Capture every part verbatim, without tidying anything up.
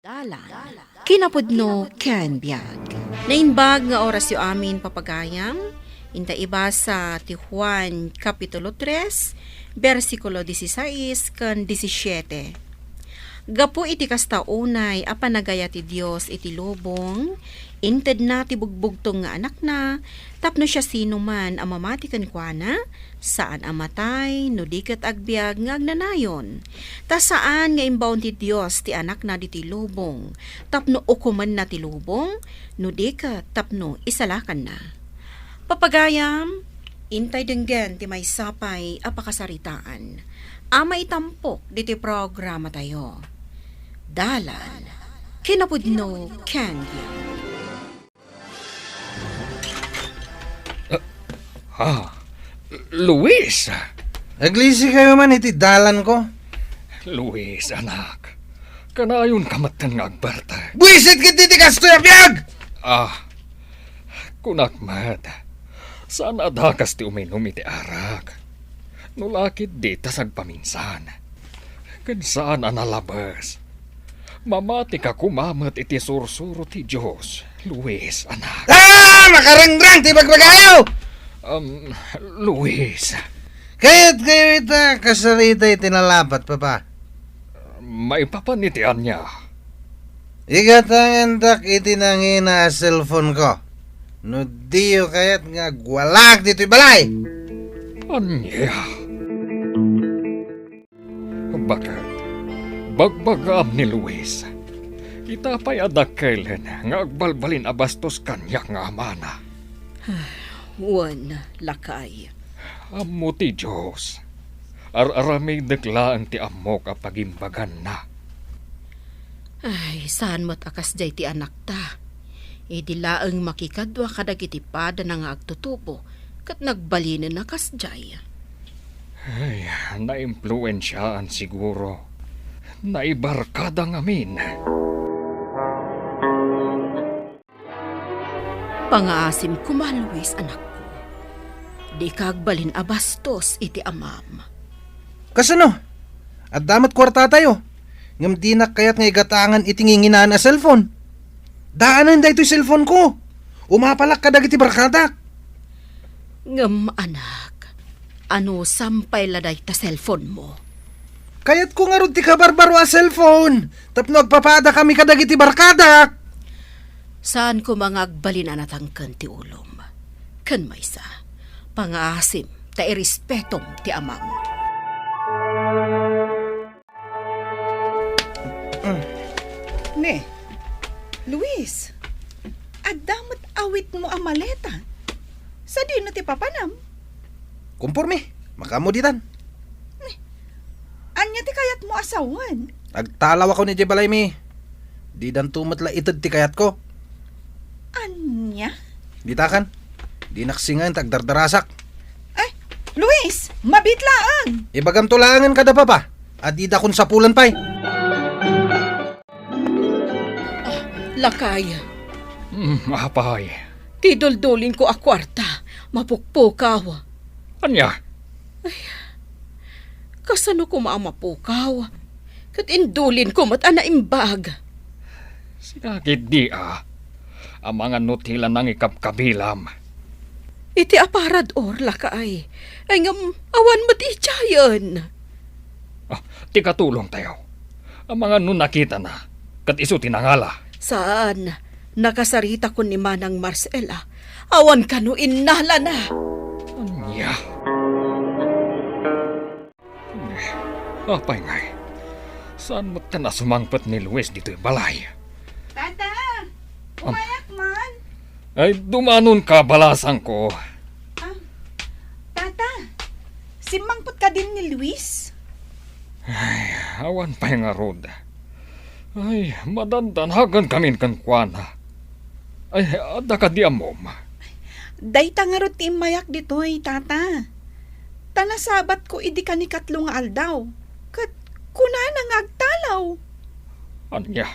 Dalan, kinapudno ken biag. Naimbag nga orasyo amin, papagayam. Inta ibasa ti Juan Kapitulo tres, bersikulo dieciséis ken diecisiete. Gapu iti kasta unay a panagayat ti Dios iti lubong, intedna ti bugbugtong nga Anakna tapno siasinoman a mamati kenkuana, saan a matay no di ket agbiag nga agnanayon. Ta saan nga imbaon ti Dios ti Anakna ditoy lubong tapno ukomenna ti lubong, no di ket tapno isalakanna. Papagayam, intay denggen ti maysa pay a pakasaritaan a maitampok ditoy programatayo. Dalan, kinapudno ken biag. Ah, Luis! Aglisi kayo man iti dalan ko. Luis, anak. Kanayonka met nga agbartek. Buisit ket iti kastoy a biag! Ah, kunak met, saan a dakas ti uminom iti arak. No la ket di ta sagpaminsan. Ken saan a nalabes. Mamatika koma met iti sursuro ti Dios, Luis, anak. Ah! Makarangrang ti bagbagayo! Um, Luis. Kayat kayo ita kasarita iti nalapat, Papa. Maipapan iti ania? Igatangandak iti nangina a cellphone ko. No diyo kayat nga agwalaak ditoy balay. Ania? Baket, bagbagaam ni Luis. Ita pay a dakkelen nga agbalbalin a bastos kaniak nga amana. Wen, lakay. Ammo ti Dios. Ar-aramidek laeng ti ammok a pagimbaganna. Ay, saan met a kasdiay ti anakta. Idi laeng makikadua kadagiti padana nga agtutubo, ket nagbalinenna kasdiay. Ay, naimpluensiaan siguro. Naibarkada ngamin. Pangaasim koma, Luis, anakko. Dika agbalin a bastos iti amam. Kasano? Adda met kuartatayo, ngem dinak kayat nga igatangan iti nginginaan a cellphone. Daanen daytoy cellphone ko. Umapalak kadagiti barkadak. Ngem, anak, anusam pay la dayta cellphone mo? Kayatko ngarud ti kabarbaro a cellphone tapno agpapadakami kadagiti barkadak. Saan koma nga agbalin a natangken ti ulom. Ken maysa, pangaasim ta irespetom ti amam. Ne, Luis, adda met awitmo a maleta. Sadino ti papanam? Kumporme, makaammo ditan. Ne, ania ti kayatmo a sawen? Agtalawakon idiay balaymi. Didanto met la ited ti kayatko. Ania? Ditakan, dinak singen ta agdardarasak. Ay, Luis, mabiit laeng. Ibagamto laengen kada papa, a didakon sapulen pay. Ah, lakay. Mm, apay. Ti duldulinko a kuarta, mapukpukaw. Ania? Ay, kasano koma a mapukaw? Ket indulinko met a naimbag. Sika ketdi a, amangan no ti la nangikabkabilam. Iti aparador, lakay. Ay, ngem awan met idiayen. Ah, ti katulongtayo. Amangan no nakitana, ket isu ti nangala. Saan, nakasaritakon ni Manang Marcela. Awan kano innalana. Ania? Eh, apay ngay? Saan met a sumangpet ni Luis ditoy balay? Tata! Am- Umayak man! Ay, dumanonka, balasangko. Ah, Tata, simmangpet kadin ni Luis? Ay, awan pay ngarud. Ay, madandanagan kamin kenkuana. Ay, adda kadi ammom? Dayta ngarud ti immayak ditoy, Tata. Ta nasabatko idi kanikatlo nga aldaw. Ket kunana nga agtalaw. Ania?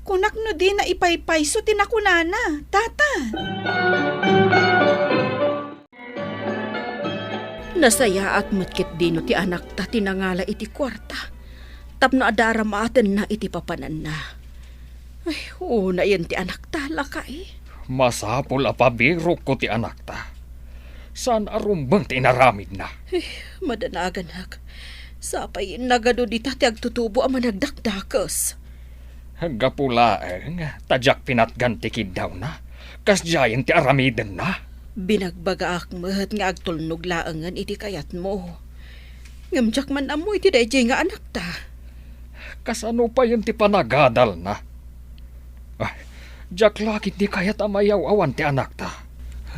Kunak no dina ipaypayso ti nakunana, Tata. Nasayaat met ketdino ti anakta ti nangala iti kuarta tapno adda aramatenna iti papananna. Unayen ti anakta, lakay. Masapul a pabirokko ti anakta. Saan a rumbeng ti inaramidna. Eh, madanaganak. Sapay nagadu dita ti agtutubo a managdakdakes. Gapu laeng ta diak pinatgan ti kiddawna, kasdiayen ti aramidenna. Binagbagaak met nga agtulnog laengen iti kayatmo. Ngem diak man ammo iti daydiay nga anakta. Kasano payen ti panagadalna? Ay, diak la ketdi kayat a mayaw-awan ti anakta.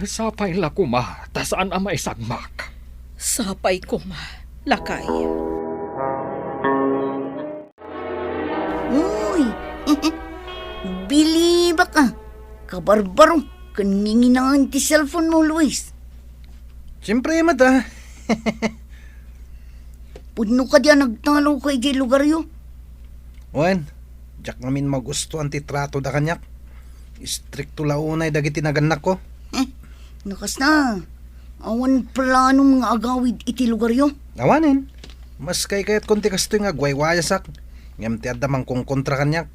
Sapay la koma ta saan a maisagmak. Sapay koma, lakay. Uy! Bilibak a! Kabarbaro ken nginginaen ti cellphone mo, Luis. Siyempre met a. Pudno kadi a nagtalawka idiay lugaryo? Wen, diak ngamin magustuan ti tratoda kaniak. Istrikto la unay dagiti nagannakko. Eh, no kasta, awan planom nga agawid iti lugaryo? Awanen. Maskay kayatkon ti kastoy nga agwaywayasak, ngem ti adda mangkonkontra kaniak.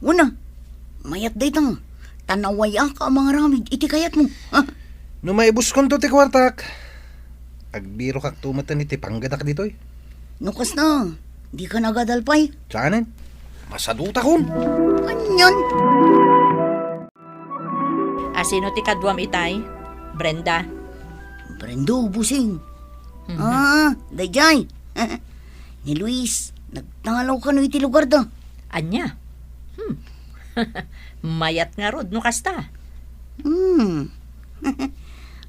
Una, mayat dayta, ta nawayak a mangaramid iti kayatmo. Ha? No maibuskonto ti kuartak, agbirokakto metten iti panggedak ditoy. No kasta, dika nagadal pay? Saanen? Masadutakon. Anian? Asino ti kaduam itay? Brenda? Brendo, bossing. Mhm. Ah, daydiay. Ni Luis, nagtalaw kano iti lugarda. Ania? Hmm. Mayat ngarud no kasta. Hmm.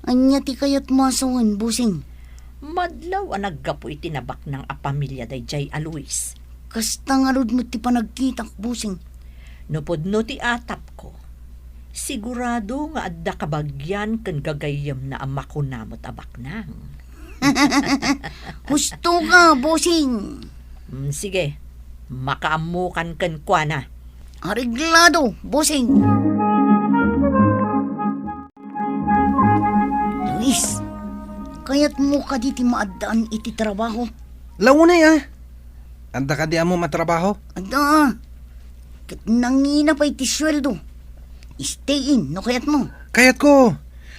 Ania ti kayatmo a sawen, bossing? Madlaw a naggapu iti nabaknang a pamilia daydiay a Luis. Kasta ngarud met ti panagkitak, bossing. No pudno ti atapko, sigurado nga adda kabagian ken gagayyemna a makuna met a baknang. Husto ka, bossing. Mm, sige, makaammokan kenkuana. Areglado, bossing. Luis, kayatmo kadi ti maaddaan iti trabaho? Launay a. Adda kadi ammom a trabaho? Adda. Ket nangina pay ti sueldo. Stay in, no kayatmo. Kayatko.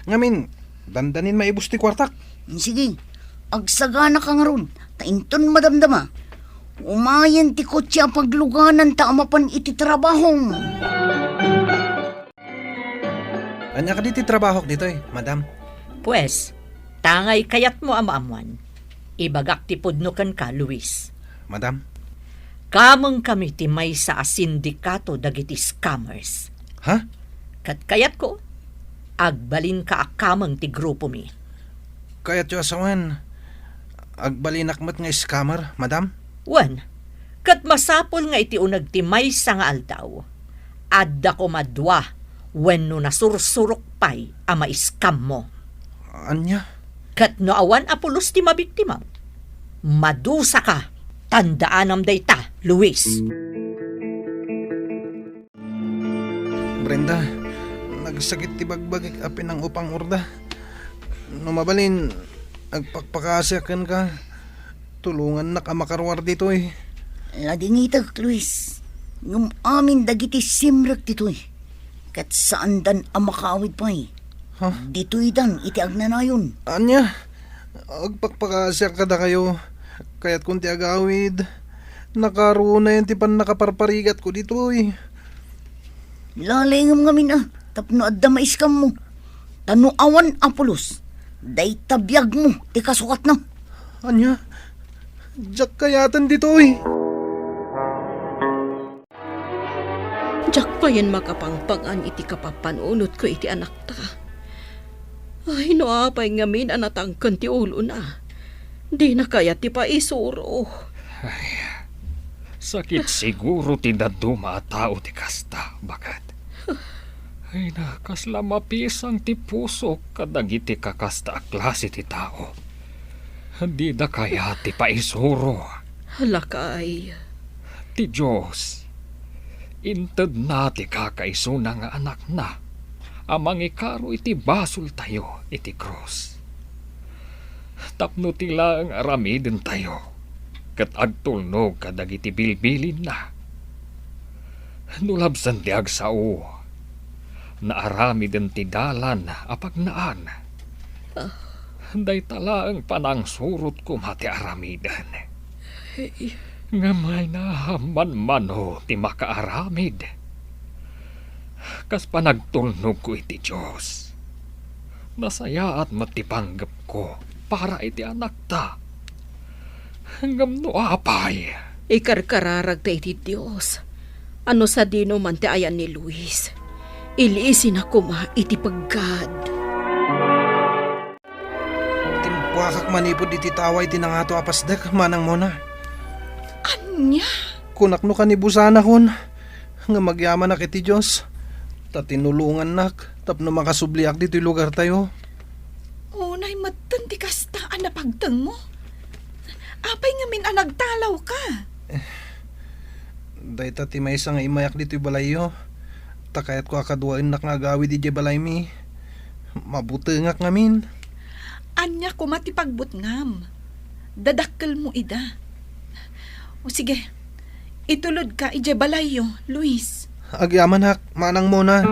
Ngamin, dandanin maibus ti kuartak. Sige, agsaganaka ngarud, ta inton madamdama, umayen ti kotse a paglugananta a mapan iti trabahom. Ania kadi ti trabahok ditoy, madam? Pues, tangay kayatmo a maammuan, ibagak ti pudno kenka, Luis. Madam? Kamengkami ti maysa a sindikato dagiti scammers. Ha? Ket kayatko, agbalinka a kameng ti grupomi. Kayatyo a sawen, agbalinak met nga scammer, madam? Wen, ket masapul nga iti uneg ti maysa nga aldaw, adda koma dua wenno nasursurok pay a maiskammo. Ania? Ket no awan a pulos ti mabiktima, madusaka. Tandaanam dayta, Luis. Brenda, nagsakit ti bagbagik a pinang-upang orda. No mabalin, agpakpakaasiak kenka. Tulongannak a makaruar ditoy. Ladingitek, Luis. Ngem amin dagiti simrek ditoy. Ket saandan a makaawid pay. Ha? Ditoydan iti agnanayon. Ania? Agpakpakaasiak kadakayo. Kayatkon ti agawid. Nakarunayen ti pannakaparparigatko ditoy. Lalengem ngamin a, tapno adda maiskammo. Ta no awan a pulos, dayta biagmo ti kasukatna. Ania? Diak kayaten ditoy. Diak payen makapangpangan iti kapapanunotko iti anakta. Ay, no apay ngamin a natangken ti ulona, dina kayat ti paisuro. Ay, sakit siguro ti dadduma a tao ti kasta, baket. Ay na, kasla mapisang ti pusok kadagiti kakasta a klase ti tao. Dida kayat ti paisuro. Lakay. Ti Dios, intedna ti kakaisuna nga Anakna a mangikaro iti basoltayo iti krus. Tapno ti laeng aramidentayo ket agtulnog kadagiti bilbilinna. No labsen ti agsao, naaramiden ti dalan a pagnaan. Ah. Dayta laeng panangsurot koma ti aramiden. Hey. Ngem ay na, manmano ti makaaramid. Kas panagtulnogko iti Dios, nasayaat met ti panggepko para iti anakta. Ngem no apay? Ikarkararagta iti Dios a no sadino man ti ayan ni Luis, iliisina koma iti peggad. Timpuakak manipud iti tawa iti nangato a pasdek, Manang Mona. Ania? Kunak no kanibusanakon, nga magyamanak iti Dios, ta tinulongannak tapno makasubliak ditoy lugartayo. Unay metten ti kasta a napagtengmo. Apay ngamin a nagtalawka? Dayta ti maysa nga immayak ditoy balayyo, ta kayatko a kaduaennak nga agawid idiay balaymi. Mabutengak ngamin. Ania koma ti pagbutngam? Dadakkelmo ida. O sige, itulodka idiay balayyo, Luis. Agyamanak, Manang Mona.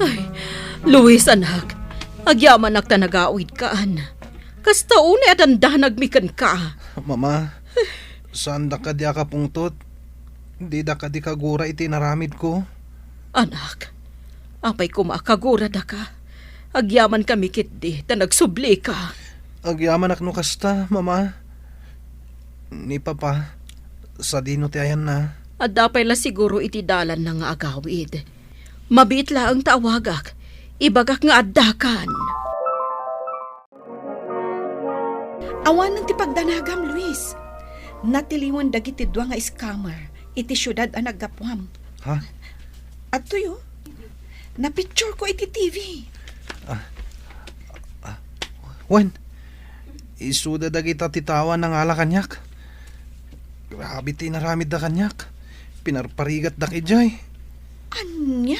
Ay, Luis, anak, agyamanak ta nagawidkan. Kasta unay a dandanagmi kenka. Mama, saandak kadi a kapungtot? Didak kadi kagura iti inaramidko? Anak, apay koma a kaguradaka? Agyamankami ketdi ta nagsublika. Agyamanak no kasta, Mama. Ni Papa, sadino ti ayanna? Adda pay la siguro iti dalanna nga agawid. Mabiit laeng ta awagak, ibagak nga addakan. Awanen ti pagdanagam, Luis. Natiliwen dagiti dua nga scammer iti siudad a naggapuam. Ha? Adtoy, o. Napictureko iti T V. Ah. Ah. Wen, isuda dagita ti tawa nangala kaniak. Grabe ti inaramidda kaniak. Pinarparigatdak idiay. Ania?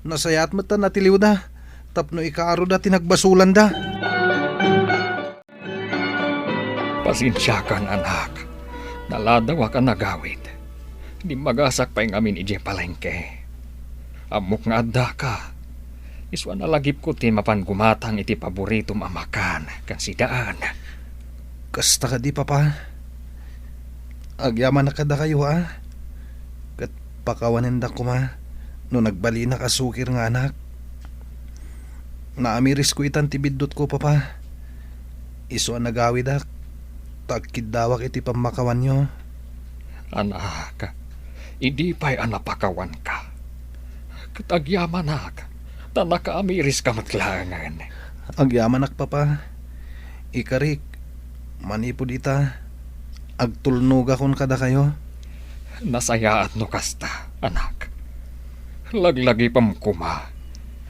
Nasayaat met ta natiliwda tapno ikaaroda ti nagbasolanda. Pasensiakan, anak. Naladawak a nagawid. Dimmagasak pay ngamin idiay palengke. Ammok nga addaka. Isu a nalagipko ti mapan gumatang iti paboritom a makan ken sidaan. Kasta kadi, Papa? Agyamanak kadakayo, a? Ket pakawanendak koma no nagbalinak a sukir nga anak. Naamirisko itan ti biddutko, Papa. Isu a nagawidak, ta agkiddawak iti pammakawanyo. Anak, idi pay a napakawanka, ket agyamanak, ta nakaamiriska met laengen. Agyamanak, Papa. Ikarik, manipud ita, agtulnogakon kadakayo. Nasayaat no kasta, anak. Laglagipem koma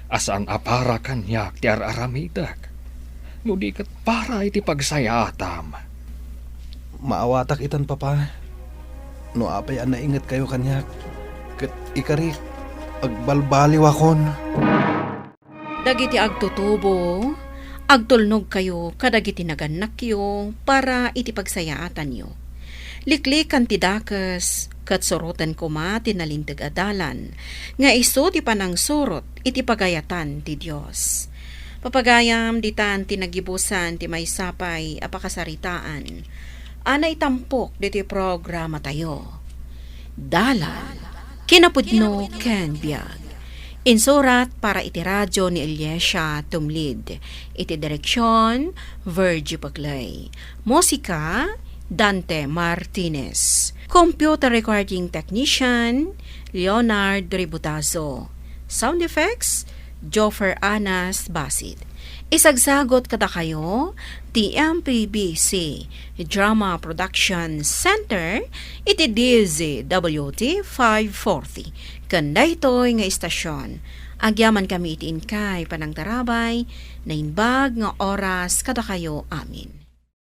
a saan a para kaniak ti ar-aramidek, no di ket para iti pagsayaatam. Maawatak itan, Papa, no apay a naingetkayo kaniak, ket ikarik, agbalbaliwakon. Dagiti agtutubo, agtulnogkayo kadagiti nagannakyo para iti pagsayaatanyo. Liklikan ti dakes, ket suroten koma ti nalinteg a dalan, nga isu ti panangsurot iti pagayatan ti Dios. Papagayam, ditan ti nagibusan ti maysa pay a pakasaritaan a naitampok ditoy programatayo. Dalan, kinapudno ken biag. Insurat para iti radio ni Eliesa Tumlid. Iti direksion, Virgie Paclay. Musika, Dante Martinez. Computer recording technician, Leonard Ributazo. Sound effects, Joffer Anas Basit. Isagsagot kadakayo ti M P B C Drama Production Center iti D Z W T five forty. Ken daytoy nga istasyon, agyamankami iti inkay panangtarabay, naimbag nga oras kadakayo amin.